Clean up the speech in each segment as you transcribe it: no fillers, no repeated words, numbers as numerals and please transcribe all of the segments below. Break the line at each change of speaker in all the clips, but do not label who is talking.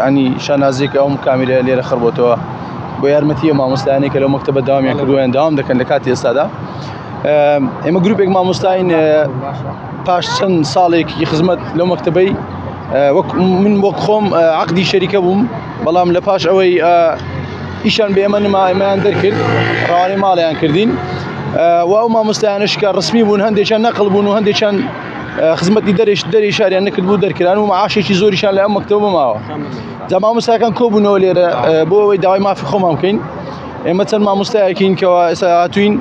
ینی شانازیێکە ئەو کامیرە لێرە خڕبۆتەوە بۆ یارمەتیە مامۆستایانی کە لەو مەکتەبە داوامیان کردووە داوام دەکەن لە کاتی ئێستادا ئێمە گروپێک مامۆستاین پاش چەند ساڵێکی خزمەت لەو مەکتەبەی وەک من وەک خۆم عقدی شەریکە بووم بەڵام لە پاش ئەوەی ئیشان بە ئێمە نما ئێمەیان دەرکرد ڕەوانەی ماڵیان کردین و ئەو مامۆستایانش کە ڕسمی بوون هەندێکیان نەقل بوون و هەندێکیان خزمەتی دەرێش دەری شاریان نەکرد بوو دەرکران و معاشێکی زۆریشان لە ئەم مەکتەبە ماوە جا مامۆستاکان کۆبوونەوە لێرە بۆ ئەوەی داوای مافی خۆمان بکەین ئێمە چەند مامۆستایەکین کەوا ئێستا هاتوین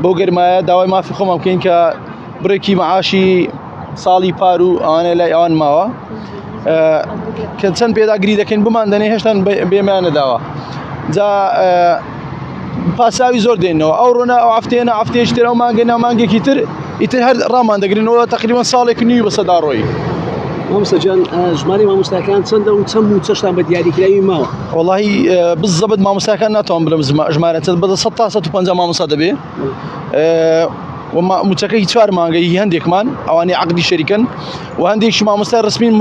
بۆ گەرمایە داوای مافی خۆمان بکەین کە بڕێکی معاشی ساڵی پار و ئەوانە لای ئەوان ماوە کە چەند پێداگری دەکەین بمان دەنێ هێشتان بێمان نەداوە جا پاساوی زۆر دێنەوە ئەو ڕۆنە ئەو هەفتەیە هەفتەیەکی تر ئەو مانگە نا مانگێکی تر ئیتر هەر ڕامان دەگرنەوە تقریبا ساڵێک نیوی بەسەدا ڕۆی
مامۆستا جان ژمارەی مامۆستاکان چەندە و چەند مووچەشتان بە دیاریکراوی ماوە؟
وەڵاهی بزەبت مامۆستاکان ناتوانم بڵێم ژمارە چەند بە 100 تا 150 مامۆستا دەبێ و مووچەکەی چوار مانگە هی هەندێکمان ئەوانەی عەقدی شەریکەن و هەندێکی مامۆستای ڕسمین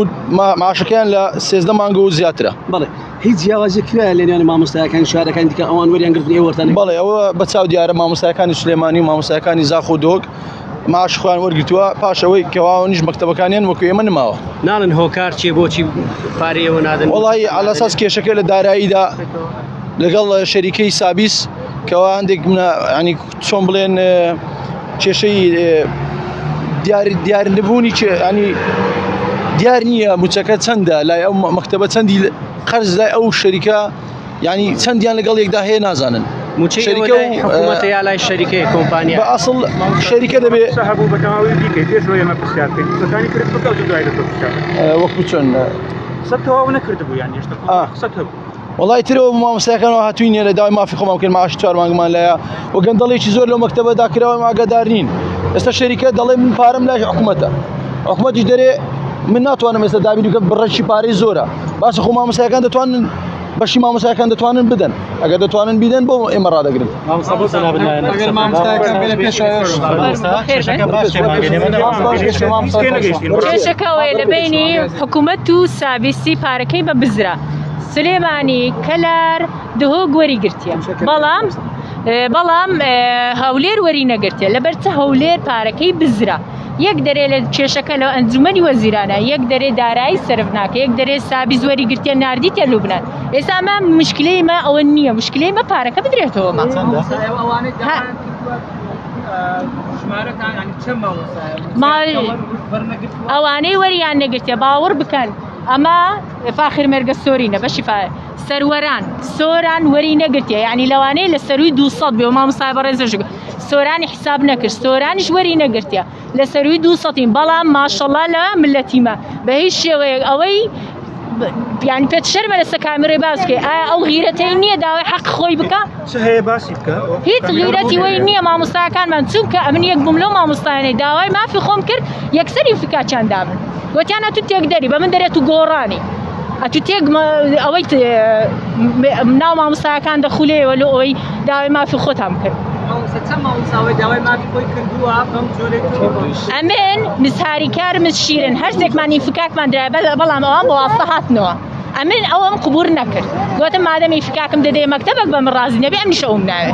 معاشەکەیان لە 13 مانگە و زیاترە.
بەڵێ هیچ جیاوازی کرایە لە نێوان مامۆستایەکانی شارەکانی دیکە ئەوان وەریان گرتن ئێوە وەرتان نەگرتن؟
بەڵێ ئەوە بە چاو دیارە مامۆستایەکانی سلێمانی و مامۆستایەکانی زاخۆ و دهۆک معاش خۆیان وەرگرتووە پاش ئەوەی کەواونیش مەکتەبەکانیان وەکو ئێمە نماوە.
ناڵێن هۆکار چیە بۆچی پارەی ئێوە نادەن؟
وەڵی عەلەساس کێشەکە لە داراییدا لەگەڵ شەریکەی سابیس کەوا هەندێک ینی چۆن بڵێن کێشەی دیار دیار نەبوونی ینی دیار نییە موچەکە چەندە لای ئەو مەکتەبە چەندی قەرز لای ئەو شەریکە ینی چەندیان لەگەڵ یەکدا هەیە نازانن
موچەی شەریکە و حکوومەتە یا لای شەریکەی کۆمپانیا
بە ئەسڵ شەریکە دەبێ
هەبوو بە تەواوی بیکەی پێش ئەوەی ئێمە پرسیار بکەین قسەکانی کرد بکە و دوای لە تۆ پرسیار
وەکو چۆن
قسەت تەواو نەکردبوو یان هێشتا قسەت هەبوو
وەڵای ترەوە مامۆستاکانەوە هاتووین لە داوای مافی خۆمان بکەین معاش چوار مانگمان لایە و گەندەڵێکی زۆر لەو مەکتەبەدا کراوە ئێمە ئاگادار نین ئێستا شەریکە دەڵێ من پارەم لای حکوومەتە حکوومەتیش دەرێ من ناتوانم ئێستا دابین بکەم بڕێکی پارەی زۆرە باشە خۆ مامۆستاکان دەتوانن بەشی مامۆستاکان دەتوانن بدەن ئەگەر دەتوانن بیدەن بۆ ئێمە ڕادەگرن
کێشەکە ئەوەیە لە بەینی حکوومەت و سابیسی پارەکەی بە بزرە سلێمانی کەلار دهۆک وەری گرتیە بەڵام بەڵام هەولێر وەری نەگرتیە لەبەر چ هەولێر پارەکەی بزرە یەک دەرێ لە کێشەکە لە ئەنجومەنی وەزیرانە یەک دەرێ دارایی سەرف ناکە یەک دەرێ سابیز وەری گرتیە ناردیتە لوبنان ئێستا ئەمە مشکلەی مە ئەوە نییە مشکلەی مە پارەکە بدرێتەوە مە ئەوانەی وەریان نەگرتیە باوەڕ بکەن ئەمە فاخر مێرگە سۆرینە بەشی سەروەران سۆران وەری نەگرتیە یعنی لەوانەیە لە سەروی 200 بێ و مامۆستای بەڕێزش سۆرانی حساب نەکرد سۆرانیش وەری نەگرتیە لە سەروی 200 بەڵام ماشەڵا لە ملەتیمە بە هیچ شێوەیەک ئەوەی یعنی پێت شەرمە لەسەر کامێرەی باس بکەی ئایا ئەو غیرەتەی نییە داوای حەق خۆی بکە
چ هەیە باسی بکە
هیچ غیرەتی وەی نییە مامۆستاکانمان چونکە ئەمن یەک بووم لەو مامۆستایانەی داوای مافی خۆم کرد یەکسەر ئینفکاکیان دامن وتیان ئەتو تێکدەری بە من دەرێ تو گۆڕانی ئەتو تێک ئەوەی ناو مامۆستاکان دەخولەیەوە لۆ ئەوەی داوای مافی خۆتان بکەن ئەمن مسهاریکار مس شیرن هەرسێکمان ئینفکاکمان درای بەڵام ئەوان بە واسطە هاتنەوە ئەمن ئەوەم قبور نەکرد گوتم مادەم ئینفکاکم دەدەیە مەکتەبەک بە من ڕازی نەبێ ئەمنیش ئەوم ناوێ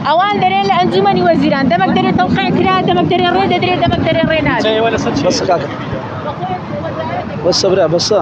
ئەوان دەرێن لە ئەنجومەنی وەزیران دەمەک دەرێ تەوقیع کرا دەمەک دەرێ ڕێ دەدرێ دەمەک دەرێ ڕێ نادرێ
بەسە برا بەسە.